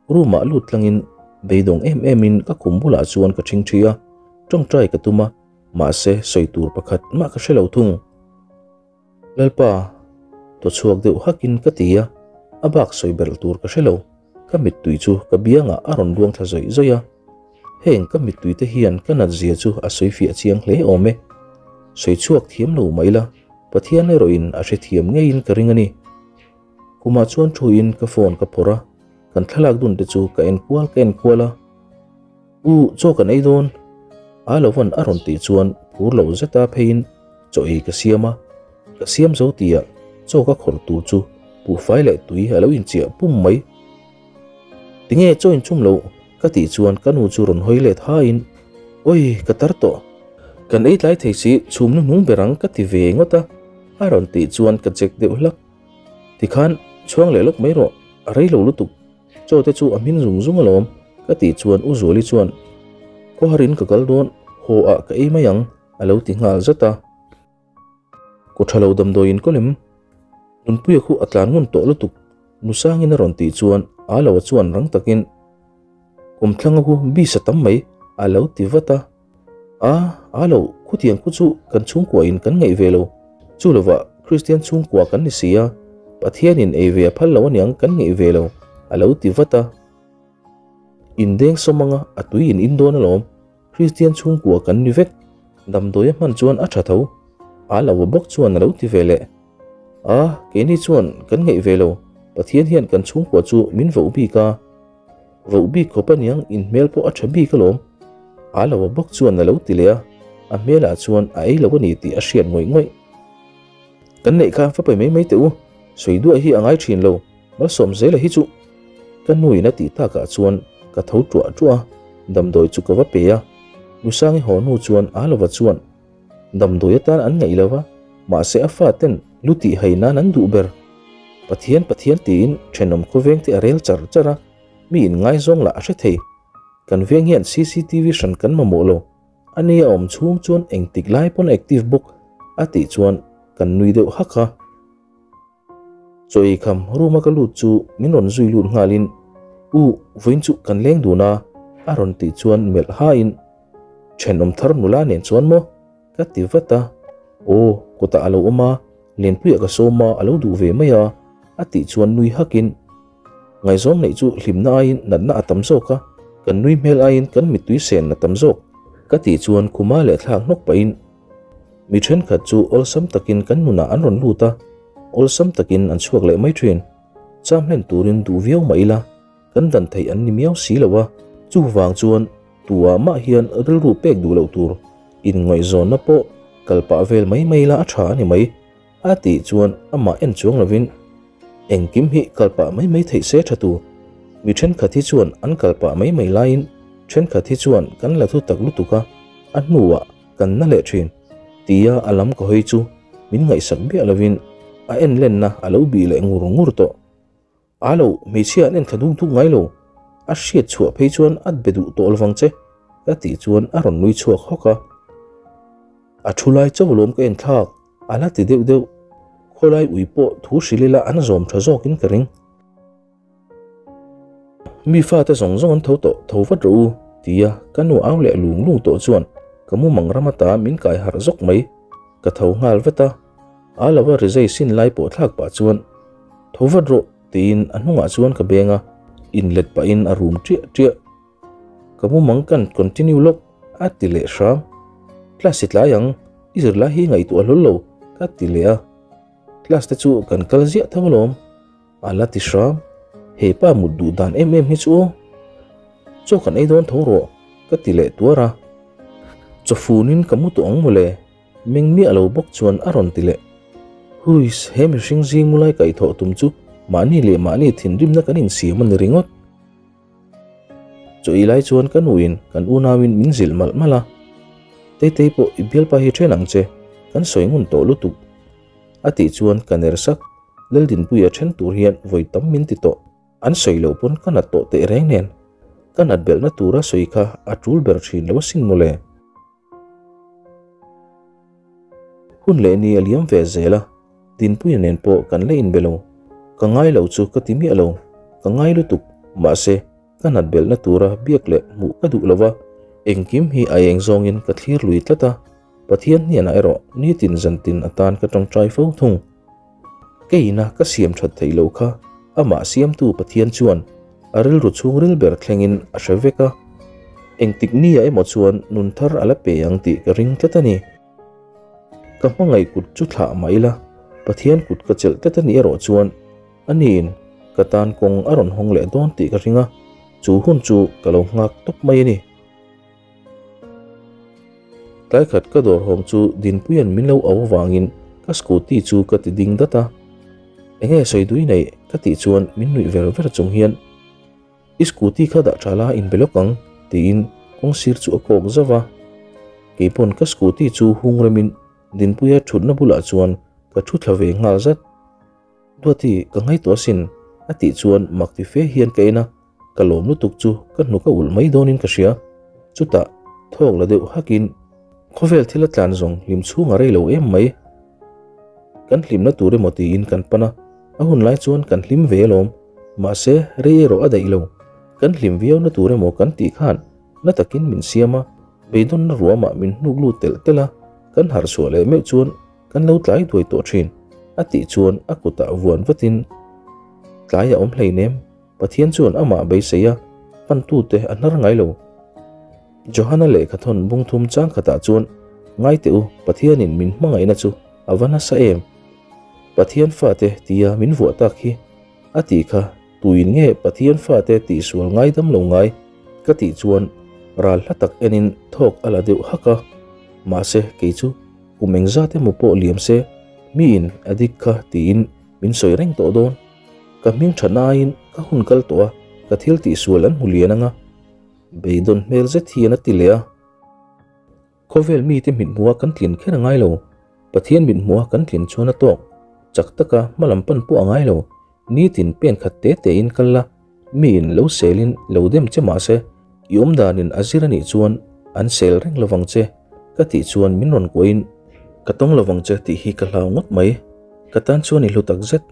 Room ah lut tlangin beidawng em em in ka khum bulah chuan ka ṭhing ṭhi a, ṭawngṭai ka tum a, mahse sawi tur pakhat mah ka hre lo thung. Lalpa, thaw chhuak deuh hakin ka ti a, a bak sawi ber tur ka hre lo. Ka mittui chu ka biangah a rawn luang thla zawih zawih a, heng ka mittui te hian ka nat zia chu a sawi fiah chiang hle awm e. Sawi chhuak thiam lo mah ila, Pathian erawhin a hrethiam ngeiin ka ring a ni. Khumah chuan thuin ka phone ka phawrh a, kan thlalak dun te chu ka en kual ka en kual a. U, chaw kan ei dawn? A lovan a rawn tih chuan phur lo zeta pheiin chaw ei ka siam a. Ka siam zo tihah chaw ka khawrh tur chu buhfai leh tui a lo inchiah pum mai. Tinge chaw inchum loh? ka tih chuan ka nu chu rawn hawi let hain, Awi, ka tar tawh. Kan ei tlai thei si, chhum hnuhnung ber ang ka ti ve ngawt a, a rawn tih chuan ka chek deuh hlak. Tikhan chhuang leh lawk mai rawh, a rei lo lutuk. Chaw te chu a hmin zung zung alawm, ka tih chuan U Zuali chuan, Khawharin ka kal dawn, haw ah ka ei mai ang, a lo ti nghal zat a. Kaw tha lo damdawiin kaw lem, Nunpuia khu a tlan ngun tawh lutuk, Nusangin a rawn tih chuan aa lo a chuan rang takin, Kawmthlanga khu bis a tam mai, a lo ti vat a. A, a lo, khutiang khu chu kan chhungkua in kan ngaih ve lo. Chu lovah Kristian chhungkua kan ni si a, Pathianin ei ve a phal lo aniang kan ngaih ve lo, a lo ti vat a. Indeng sawm anga a tui in in dawn alawm, Kristian chhungkua kan ni vek, damdawi a hman chuan a tha tho, a lo a bawk chuan a lo ti ve leh. A, keini chuan kan ngaih ve lo, Pathian hian kan chhungkua chu min voh bik a. Voh bik khawp aniang in hmel pawh a tha bik alawm. A lo a bawk chuan a lo ti leh a, a hmelah chuan a ei lo a ni tih a hriat ngawih ngawih. Kan neih kha va pe mai mai teh u, sawi duah hi a ngai thin lo, malsawm zela hi chu. Ka nuin a tih takah chuan ka tho tuah tuah a, damdawi chu ka va pe a. Nusangi haw hnu chuan a lova chuan damdawi atan an ngaih lo va, mahse a faten lu tih hai nan an duh ber. Pathian Pathian tiin thenawm khawveng te a rel char char a, mi in ngaizawng lah a hre thei. Kan veng hian cctv hran kan mamawh lo, a ni a awm chhung chuan engtik lai pawn a active bawk a tih chuan kan nui deuh hak a. Chaw ei kham room a ka lut chu min rawn zui lut nghalin U vawiin chu kan leng dun a a rawn tih chuan melh hain Thenawm thar nula nen chuan maw? ka ti vat a, Aw kawtah a lo awm a, Lenpuiah ka sawm a a lo duh ve mai a a tih chuan nui hakin Ngaihzawm neih chu hlimna aiin natna a tam zawk a, kan nui hmel aiin kan mittui sen a tam zawk ka tih chuan khuma leh thlak hnawk pahin Mi thenkhat chu awlsam takin kan nunah an rawn lut a, awlsam takin an chhuak leh mai thin. Cham hlen turin duh viau mah ila, kan dan theih an ni miau si lo a, chuvang chuan tuah mah hian rilru pek duh loh tur inngaihzawnna pawh kal pah vel mai mai ila a tha a ni mai, a tih chuan amah en chuang lovin engkim hi kal pah mai mai theih se tha tur. Mi thenkhat hi chuan an kal pah mai mai laiin thenkhat hi chuan kan la thu tak lutuk a, a hnuah Kan na leh thin, tia a lam ka hawi chu min ngaihsak biah lovin a en lenna a lo bih leh ngur ngur tawh. A lo, hmeichhia an en thla duk duk ngai lo, a hriat chhuah phei chuan a be duh tawh lovang che, ka tih chuan a rawn nui chhuak hawk a. A thu lai chauh alawm ka en thlak, a la ti deuh deuh. Khawlai ui pawh thu hrilh ila an zawm tha zawkin ka ring. Mi fate zawng zawng an tho tawh, tho vat rawh u, tia ka nu au leh lung lung tawh chuan ka mumang ram ata min kai harh zawk mai. Ka tho nghal vat a, a lova rizai sin lai pawh thlak pah chuan, Tho vat rawh, tiin a hnungah chuan ka beng a, inlet pahin a rum ṭiah ṭiah. Ka mumang kan continue lawk, a ti leh hram. Class i tlai ang, i zirlai hi ngaihtuah hlawl lo, ka ti leh a. Class te chu kan kal ziah tho alawm. A la ti hram, he pa mut duh dan em em hi chu aw. Chaw kan ei dawn tho rawh, ka ti leh tuar a. Chaw funin ka mu tawh ang mawle, meng miah lo bawk chuan a rawn ti leh. Huiss, he mihring zing mu lai kaihthawh tum chu mahni leh mahni thinrimna kan insiam a ni ringawt. Chaw ei lai chuan ka nuin kan unauin min zilh malh malh a. Teitei pawh i bialpa hi then ang che, kan sawi ngun tawh lutuk. A tih chuan ka ner sak. Laldinpuia then tur hian vawi tam min ti tawh. An sawi loh pawn ka nat tawh teh reng nen. Ka nat belhna tura sawi kha a tul ber thin lo asin mawle. Hun leh ni a liam ve zel a, Dinpuia nen pawh kan la inbe lo. Ka ngai lo chu ka ti miah lo, ka ngai lutuk, mahse ka nat belhna tura biak leh hmuh ka duh lo va, engkim hi a eng zawngin ka thlir lui tlat a, Pathian hnenah erawh nitin zantin atan ka tawngtai fo thung. Keina ka siam that theih loh kha amah siamtu Pathian chuan a rilru chhungril ber thlengin a hre vek a, engtik nia emaw chuan nun thar a la pe ang tih ka ring tlat a ni. Ka hmangaih kut chu thlah mah ila, Pathian kut ka chelh tlat a nih erawh chuan aniin ka tan kawng a rawn hawng leh dawn tih ka ring a, chu hun chu ka lo nghak tawp mai a ni. Tlai khat ka dawr hawng chu Dinpuia'n min lo au avangin ka scooty chu ka ti ding dat a. Enge sawi dui nei ka tih chuan min nuih ver ver chung hian I scooty kha dah tha la inbe lawk ang tiin kawng sir chu a kawk zauh a. Keipawn ka scooty chu hung remin Dinpuia thutna bulah chuan ka thu thla ve nghal zat. Duati ka ngaihtuah asin a tih chuan mak ti fe hian ka en a. Ka lawm lutuk chu ka hnuk a ulh mai dawnin ka hria. Chutah thawk la deuh hakin khawvel thil a tlan zawng hlim chhung a rei lo em mai. Kan hlimna tur emaw tiin kan pan a, a hun lai chuan kan hlim ve alawm. Mahse rei erawh a daih lo. Kan hlim viauna tur emaw kan tih khan na takin min siam a, beidawnna ruamah min hnuk lut telh telh a, kan harh chhuah leh meuh chuan Kan lo tlai duai tawh thin, a tih chuan a kutah vuan vatin, Tlai a awm hleinem, Pathian chuan amah beisei a, pantute a hnar ngai lo. Johana lehkhathawn bungthum chang khatah chuan, Ngai teh u, Pathianin min hmangaihna chu a va nasa em? Pathian fate tia min vuah tak hi, a tih kha tuin nge Pathian fate tihsual ngaidam lo ngai? Ka tih chuan ral hla tak enin thawk a la deuh hak a, mahse kei chu Kum engzat emaw pawh liam se, miin a dik kha tiin min sawi reng tawh dawn. Ka hming that aiin ka hun kal tawh a, ka thil tihsual an hmu lian anga. Beidawn hmel zet hian a ti leh a. Khawvel mite mithmuha kan tlin kher a ngai lo. Pathian mithmuha kan tlin chuan a tawk. Chak taka hmalam pan pawh a ngai lo. Nitin pen khat te tein kal la, miin lo selin lo dem che mahse i awm danin a zir anih chuan an sel reng lovang che ka tih chuan min rawn kuahin ka tawng lovang che tih hi ka hlau ngawt mai, ka tan chuan i hlu tak zet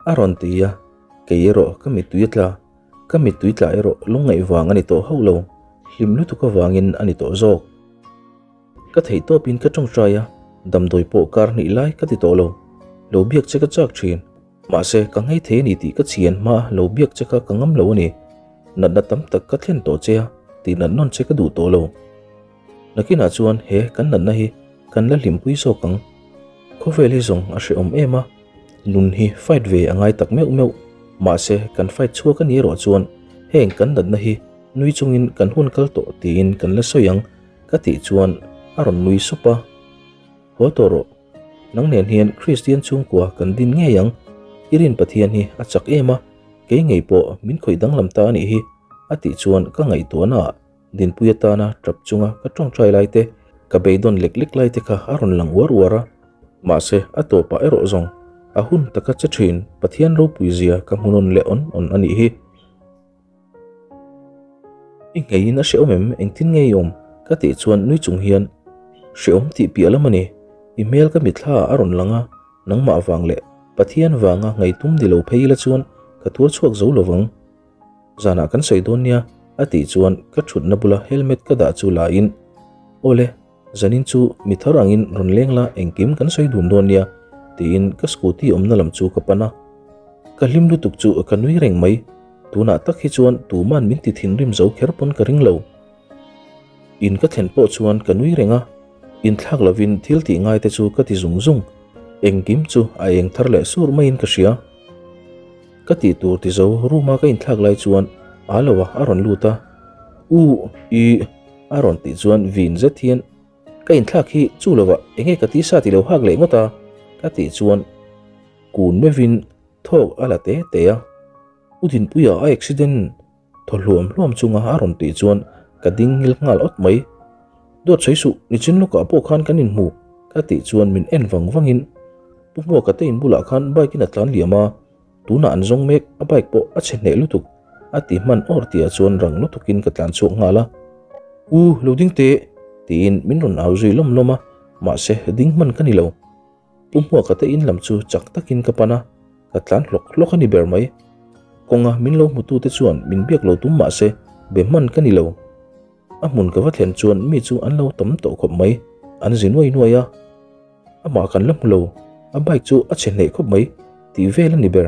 a rawn ti a, kei erawh ka mittui a tla, ka mittui tla erawh lungngaih vang a ni tawh hauh lo, hlim lutuk avangin a ni tawh zawk. Ka theih tawpin ka tawngtai a, damdawi pawh kar hnih lai ka ti tawh lo, lo biak che ka chak thin. Mahse, ka ngei thei a ni tih ka chian hma lo biak che kha ka ngam lo a ni. Natna tam tak ka thlen tawh che a, tih nat nawn che ka duh tawh lo. Nakinah chuan he kan natna hi kan la hlimpui zawk ang. Khawvel hi zawng a hrehawm em a, nun hi fight ve a ngai tak meuh meuh. Mahse, kan fight chhuak a ni erawh chuan heng kan natna hi nui chungin kan hun kal tawh tiin kan la sawi ang ka tih chuan a rawn nui sup a. Haw tawh rawh. Nang nen hian Kristian chhungkua kan din ngei ang. I rin Pathian hi a chak em a, kei ngei pawh min khawih danglam ta a nih hi, a tih chuan ka ngaihtuahna ah Dinpui atana tap chunga ka tawngtai lai te, ka beidawn lek lek lai te kha a rawn lang uar uar a. Mahse, a tawpah erawh zawng a hun taka che thin Pathian ropui zia ka hmu nawn leh awn awn a nih hi. I ngheiin a hrehawm em? Engtin nge i awm? Ka tih chuan nui chung hian, Hrehawm tih piah lam a ni. I hmel ka mitthla ah a rawn lang a, nangmah vang leh Pathian vanga ngaihtum ni lo phei ila chuan ka tuar chhuak zo lo vang. Zanah kan sawi dawn nia, a tih chuan ka thutna bula helmet ka dah chu la in, Awle, zanin chu mi thar angin rawn leng la engkim kan sawi dun dawn nia, tiin ka scooty awmna lam chu ka pan a. Ka hlim lutuk chu ka nui reng mai. Tunah tak hi chuan tuman min ti thinrim zo kher pawn ka ring lo. In ka thlen pawh chuan ka nui reng a, inthlak lovin thil tih ngai te chu ka ti zung zung. Engkim chu a eng thar leh sur maiin ka hria. Ka tih tur ti zo room a ka inthlak lai chuan a lo a a rawn lut a, U i a rawn tih chuan vin zet hian ka inthlak hi chu lovah enge ka tisa ti lo hak leh ngawt a ka tih chuan kun meuhin Thawk a la te te a, U Dinpuia a accident thaw hluam hluam chunga a rawn tih chuan ka ding ngil nghal awt mai. Dawt sawi suh, nichin lawkah pawh khan kan inhmu ka tih chuan min en vang vangin Pu Hmuaka te in bulah khan bike in a tlan liam a, tunah an zawng mek, a bike pawh a chhe hneh lutuk a ti hman awr tihah chuan rang lutukin ka tlan chhuak nghal a. U, lo ding teh tiin min rawn au zui lawm lawm a, mahse ding hman ka ni lo. Pu Hmuaka te in lam chu chak takin ka pan a, Ka tlan hlawk hlawk a ni ber mai. Kawnga min lo hmutute chuan min biak lo tum mah se be hman ka ni lo. A hmun ka va thlen chuan mi chu an lo tam tawh khawp mai, an zi nuai nuai a. Amah kan la hmu lo, a bike chu a chhe hneh khawp mai tih vel a ni ber.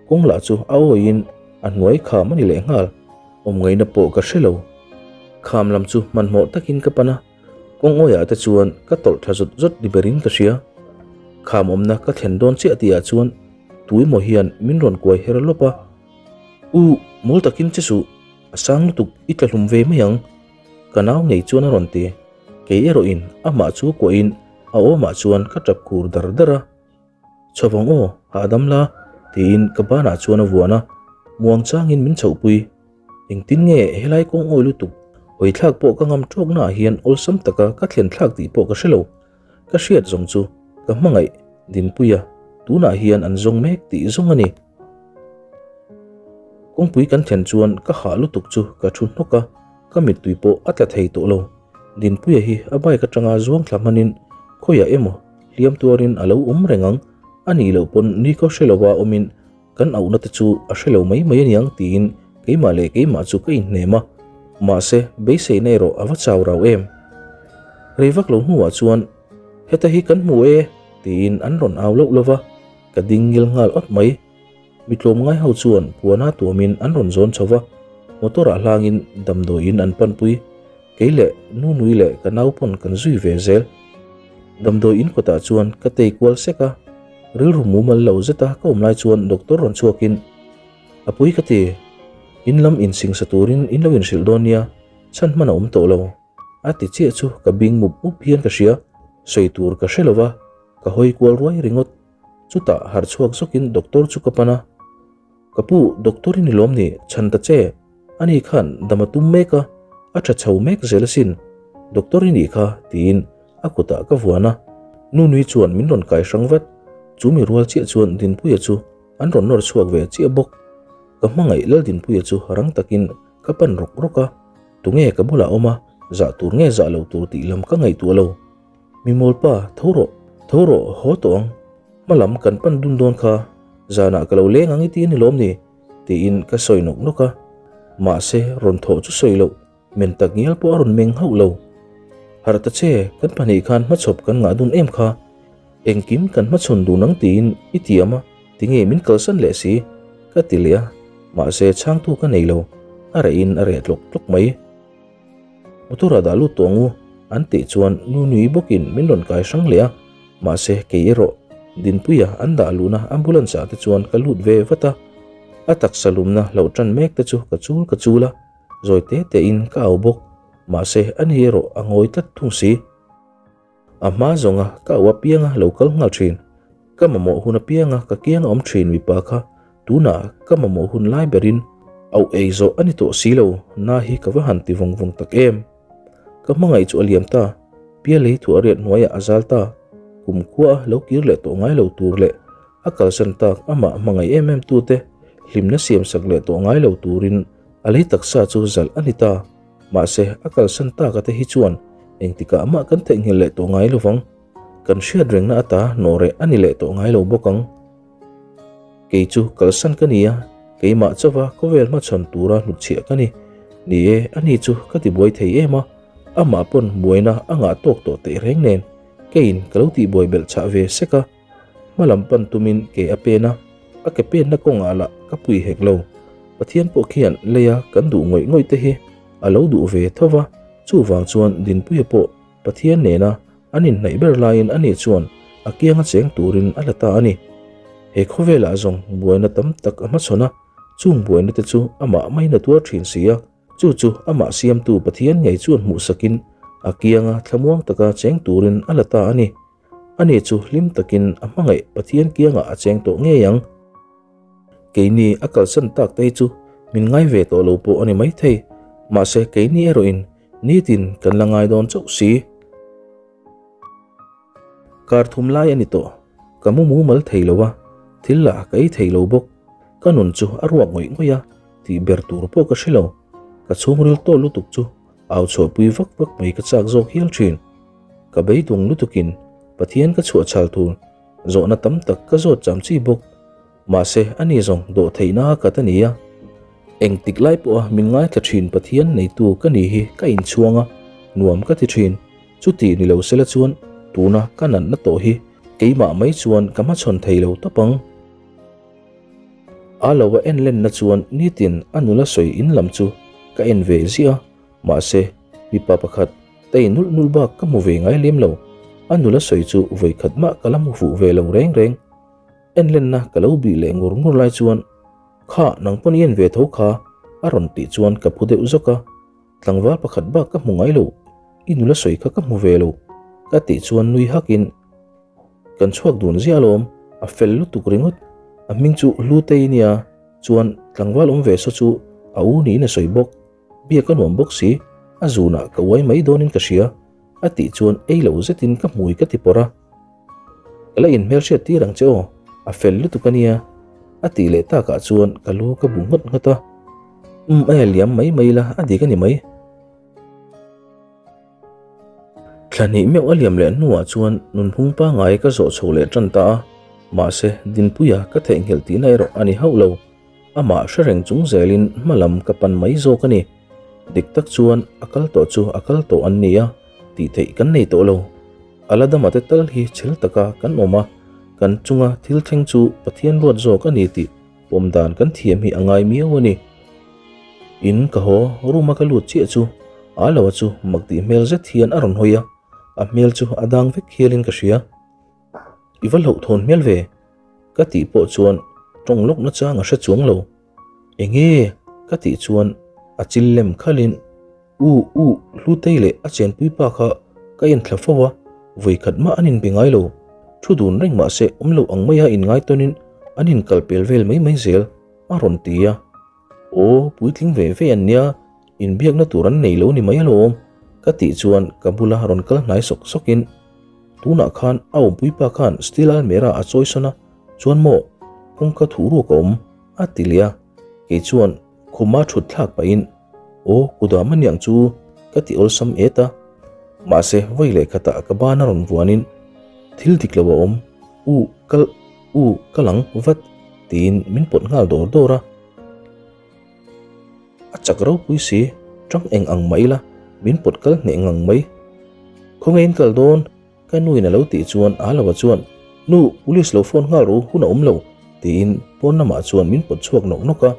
Kawng lah chu a awiin a hnuai kham a ni leh nghal. Awm ngaihna pawh ka hre lo. Kham lam chu hmanhmawh takin ka pan a, kawng awiah te chuan ka tawlh thla zawt zawt ni berin ka hria. Kham awmna ka thlen dawn chiah tihah chuan tuimaw hian min rawn kuai her lawp a, U, mawl takin che suh, a sang lutuk i tla hlum ve mai ang, ka nau ngei chuan a rawn ti. Kei erawhin amah chu kuahin a awmah chuan ka tap khur dar dar a. Chho vang aw, hahdam la, tiin ka banah chuan a vuan a, muang changin min chhohpui. Engtin nge helai kawng awi lutuk, hawi thlak pawh ka ngam tawknaah hian awlsam taka ka thlen thlak tih pawh ka hre lo. Ka hriat zawng chu ka hmangaih Dinpuia tunah hian an zawng mek tih zawng a ni. Kawngpui kan thlen chuan ka hah lutuk chu ka thu hnawk a, ka mittui pawh a tla thei tawh lo. Dinpuia hi a bike atanga zuang thla hmanin khawiah emaw hliam tuarin a lo awm reng ang, a nih loh pawn ni khaw hre lova awmin Kan auhna te chu a hre lo mai mai aniang tiin keimah leh keimah chu ka inhnem a, mahse beiseina erawh a va chau rau em. Rei vak lo hnuah chuan heta hi kan hmu e tiin an rawn au loh lova, ka ding ngil nghal awt mai. Mi tlawmngai ho chuan puana tuamin an rawn zawn chho va, motor ah hlangin damdawiin an panpui. Kei leh Nunui leh ka nau pawn kan zui ve zel. Damdawi in kawtah chuan ka tei kual sek a, rilru mumal lo zeta ka awm lai chuan doctor rawn chhuakin, A pui ka ti, in lam insingsa turin in lo inhrilh dawn nia, chhan hman a awm tawh lo. A ti chiah chu ka bing mup mup hian ka hria, sawi tur ka hre lo va, ka hawi kual ruai ringawt. Chutah harh chhuak zawkin doctor chu ka pan a, Ka pu, doctor i ni lawm ni, chhan ta che. Ani khan dam a tum mek a, a tha chho mek zel asin. Doctor i nih kha, tiin a kutah ka vuan a. Nunui chuan min rawn kai hrang vat. Chu mi rual chiah chuan Dinpuia chu an rawn nawr chhuak ve chiah bawk. Ka hmangaih Lal Dinpuia chu rang takin ka pan rawk rawk a, tunge ka bulah awm a, zah tur nge zah lo tur tih lam ka ngaihtuah lo. Mi mawlpa, tho rawh, tho rawh, haw tawh ang. Hma lam kan pan dun dawn kha, zanah ka lo leng ang i ti a ni lawm ni? tiin ka sawi nawk nawk a. Mahse, rawn thawh chu sawi loh, men tak ngial pawh a rawn meng hauh lo. Harh ta che, kan pahnih khan hmachhawp kan ngah dun em kha? Engkim kan hmachhawn dun ang tiin i tiam a, tinge min kalsan leh si? ka ti leh a, mahse chhangtu ka nei lo, a rehin a reh tlawk tlawk mai. Motor ah dah lut tawh ang u an tih chuan nu nui bawkin min rawn kai hrang leh a, mahse kei erawh Dinpuia an dah luhna ambulance ah te chuan ka lut ve vat a, a taksa lumna hlauh tan mek te chu ka chul ka chul a, zawi te te in ka au bawk, mahse ani erawh a ngawi tlat thung si. A hma zawnga ka au apianga lo kal nghal thin. Ka mamawh hun apianga ka kianga awm thin mipa kha tunah ka mamawh hun lai berin auh ei zawh a ni tawh si lo, na hi ka va han ti vawng vawng tak em. Ka hmangaih chu a liam ta, Pialei thu a riat hnuaiah a zal ta, kum khua lo kir leh tawh ngai lo tur leh a kalsan tak amah hmangaih em em tute hlimna siamsak leh tawh ngai lo turin a lei taksa chu zalh a ni ta. Mahse, a kalsan taka te hi chuan engtikah mah kan theihnghilh leh tawh ngai lovang. Kan hriat rengna ata nawhreh a ni leh tawh ngai lo bawk ang. Kei chu kalsan ka ni a, keimah chauha khawvel hmachhawn tura hnutchhiah ka ni. Ni e, ani chu ka tibuai thei em a, amah pawn buaina a ngah tawk tawh teh reng nen keiin ka lo tihbuai belh chah ve sek a. Hma lam pan tumin ke a pen a, a ke penna kawngah lah ka pui hek lo. Pathian pawh khian leia kan duh ngawih ngawih te hi a lo duh ve tho va, chuvang chuan Dinpuia pawh Pathian nena an inhnaih ber laiin ani chuan a kianga cheng turin a la ta a ni. He khawvelah zawng buaina tam tak a hmachhawn a, chung buaina te chu amah maiin a tuar thin si a. Chu chu amah siamtu Pathian ngei chuan hmuhsakin a kianga thlamuang taka cheng turin a la ta a ni. Ani chu hlim takin a hmangaih Pathian kiangah a cheng tawh ngei ang. Keini a kalsan tak te hi chu min ngai ve tawh lo pawh a ni maithei, mahse keini erawhin nitin kan la ngai dawn chauh si. Kar thum lai a ni tawh, ka mu mumal thei lo a, thil lah ka ei thei lo bawk. Ka nun chu a ruak ngawih ngawih a, tih ber tur pawh ka hre lo. Ka chhungril tawh lutuk chu au chhuahpui vak vak mai ka chak zawk hial thin. Ka beidawng lutukin Pathian ka chhuah chhal tur zawhna tam tak ka zawt cham chi bawk. Mahse, ani zawng dawhtheihna a khat a ni a. Engtik lai pawha min ngaithla thin Pathian neitu ka ni hi ka inchhuang a, nuam ka ti thin. Chuti ni lo sela chuan tuna ka natna tawh hi keimah mai chuan ka hmachhawn thei lo tawp ang. A lo a en lenna chuan nitin a nula sawi in lam chu ka en ve ziah a, mahse mipa pakhat tei nulh nulh bak ka hmu ve ngai lem lo. A nula sawi chu vawikhat mah ka la hmu fuh ve lo reng reng. En lenna ka lo bih leh ngur ngur lai chuan Kha nang pawn i en ve tho kha a rawn tih chuan ka phu deuh zawk a, tlangval pakhat bak ka hmu ngai lo, i nula sawi kha ka hmu ve lo ka tih chuan nui hakin kan chhuak dun ziah alawm, a fel lutuk ringawt, a hming chu Hlutei nia chuan tlangval awm ve saw chu a u niin a sawi bawk. Biak a nuam bawk si, a zunah ka uai mai dawnin ka hria, a tih chuan ei lo zetin ka hmui ka ti pawrh a. Ka la inhmelhriat tir ang che aw, a fel lutuk a nia, a tih leh takah chuan ka lu ka bu ngawt ngawt a. Umm aia liam mai mai la, a dik a ni mai. Thla hnih meuh a liam leh hnuah chuan nunphung pangngai ka zawh chho leh tan ta a, mahse Dinpuia ka theihnghilh tihna erawh a ni hauh lo. Amah hre reng chung zelin hma lam ka pan mai zawk a ni. Dik tak chuan a kal tawh chu a kal tawh an ni a, tih theih kan nei tawh lo. A la dama te tal hi chhel taka kan awm a, kan chunga thil thleng chu Pathian ruat zawk a ni tih pawm dan kan thiam hi a ngai miau a ni. In ka haw, room a ka lut chiah chu Aloa chu mak tih hmel zet hian a rawn hawi a, a hmel chu a dang vek hialin ka hria. I va hlauhthawn hmel ve? Ka tih pawh chuan tawng lawk nachang a hre chuang lo. Enge? Ka tih chuan a chil lem khalhin U, u, Hlutei leh a chenpui pa kha ka enthla fo a, vawikhat mah an inbe ngai lo. Thu dun reng mah se awm lo ang maia inngai tawnin an inkal pel vel mai mai zel, a rawn ti a. Aw, puitling ve ve an nia, inbiakna tur an nei lo ni mai alawm, ka tih chuan ka bula rawn kal hnai sawk sawkin, Tunah khan a awmpuipa khan steel almera a chawi sawn a, chuan maw, kawngka thuh ruak a awm, a ti leh a. Kei chuan khuma thut thlak pahin, Aw, kudam a niang chu, ka ti awlsam et a. Mahse, vawi leh khatah ka ban a rawn vuanin, Thil dik lo a awm, u, kal, u, kal ang, vat, tiin min pawt nghal dawr dawr a. A chak ropui si, tang eng ang mah ila, min pawt kal hneh ngang mai. Khawnge in kal dawn? Ka nuin a lo tih chuan Aloa chuan, Nu, police lo phone nghal ru, hun a awm lo, tiin pawn lamah chuan min pawt chhuak nawk nawk a.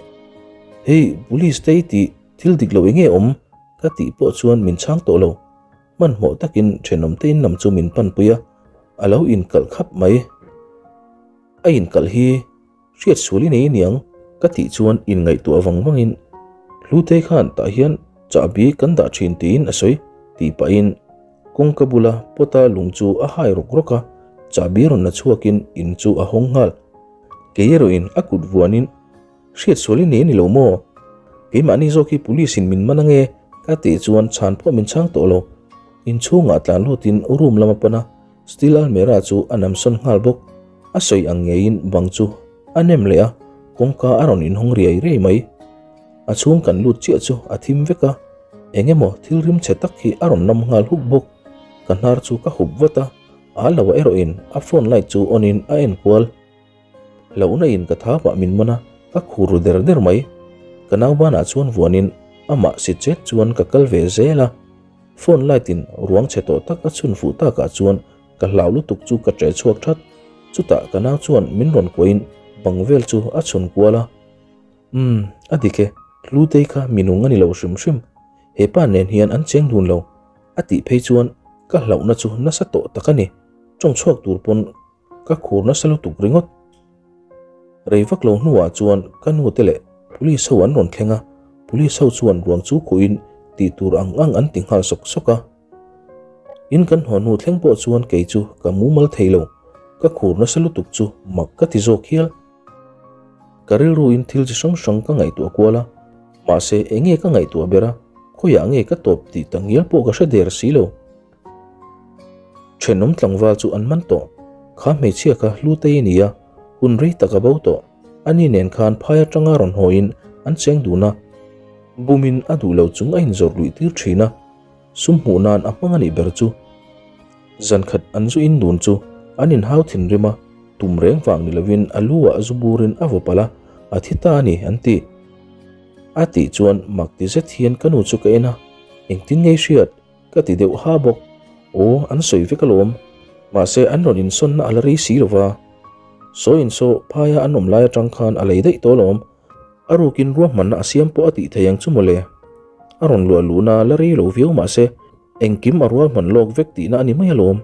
Hei, police te i tih thil dik lo enge awm? Ka tih pawh chuan min chhang tawh lo. Hmanhmawh takin thenawmte in lam chu min panpui a, a lo inkalh khap mai. A inkalh hi Hriat sual i nei aniang ka tih chuan inngaihtuah vang vangin Hlutei khan tah hian chahbi kan dah thin tiin a sawi tih pahin kawngka bula pawta lung chu a hai rawk rawk a, chahbi rawn la chhuakin in chu a hawng nghal. Kei erawhin a kut vuanin Hriat sual i nei ani lo maw? Keimahni zawk hi police in min man ange ka tih chuan chhan pawh min chhang tawh lo. Inchhungah tlan lutin room lam a pan a, Steel almera chu a namsawn nghal bawk. A sawi ang ngeiin bang chu a nem leh a, kawngka a rawn inhawng riai riai mai. A chhung kan lut chiah chu a thim vek a, eng emaw thil rim chhe tak hi a rawn nam nghal hup bawk. Ka hnar chu ka hup vat a, a lo erawhin a phone light chu on in a en kual. Hlauhna in ka thapah min man a, ka khur ru der der mai. Ka nau banah chuan vuanin amah si chet chuan ka kal ve zel a. Phone light in ruang chhe tawh tak a chhun fuh takah chuan ka hlau lutuk chu ka ṭe chhuak that. Chutah ka nau chuan min rawn kuahin bang vel chu a chhun kual a. Umm, a dik e, Hlutei kha minung a ni lo hrim hrim. He pa nen hian an cheng dun lo. A tih phei chuan ka hlauhna chu nasa tawh tak a ni. Ṭawng chhuak tur pawn Ka khur nasa lutuk ringawt. Rei vak lo hnuah chuan ka nu te leh police ho an rawn thleng a, police ho chuan ruang chu khuhin tih tur ang ang an ti nghal sawk sawk a. In kan haw hnu thleng pawh chuan kei chu ka mumal thei lo, ka khur nasa lutuk chu mak ka ti zawk hial. Ka rilruin thil chi hrang hrang ka ngaihtuah kual a, mahse enge ka ngaihtuah ber a, khawiah nge ka tawp tih tak ngial pawh ka hre der si lo. Thenawm tlangval chu an man tawh. Kha hmeichhia kha Hlutei a ni a, hun rei tak a bo tawh. Ani nen khan phai atanga rawn hawiin an cheng dun a, bumin a duh lo chung a inzawrh luih tir thin a, sum hmuh nan a hmang a nih ber chu. Zan khat an zu in dun chu an inhau thinrim a. Tum reng vang ni lovin a lu ah zu burin a vaw palh a, a thi ta a ni an ti. A tih chuan mak ti zet hian ka nu chu ka en a, engtin nge i hriat? Ka ti deuh ha bawk. Aw, an sawi vek alawm. Mahse an rawn insawnna a la rei si lova. Sawi insaw phaia an awm lai atang khan a lei daih tawh alawm. A rukin ruahmanna a siam pawh a tih thei ang chu mawle. A rawn luah luhna la rei lo viau mahse engkim a ruahman lawk vek tihna a ni mai alawm.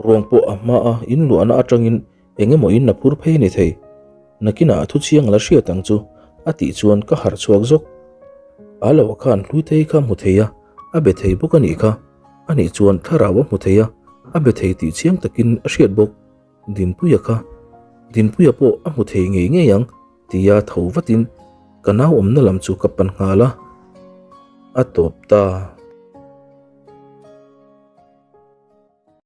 Ruang pawh a hma a inluahna atangin eng emaw in a phur phei a ni thei. Nakinah a thu chiang a la hriat ang chu a tih chuan ka harh chhuak zawk. A lo khan Hlutei kha hmu thei a, a be thei bawk a nih kha. Ani chuan thlarau a hmu thei a, a be thei tih chiang takin a hriat bawk. Dinpuia kha. Dinpuia pawh a hmu thei ngei ngei ang tia tho vatin ka nau awmna lam chu ka pan nghal a. A tawp ta.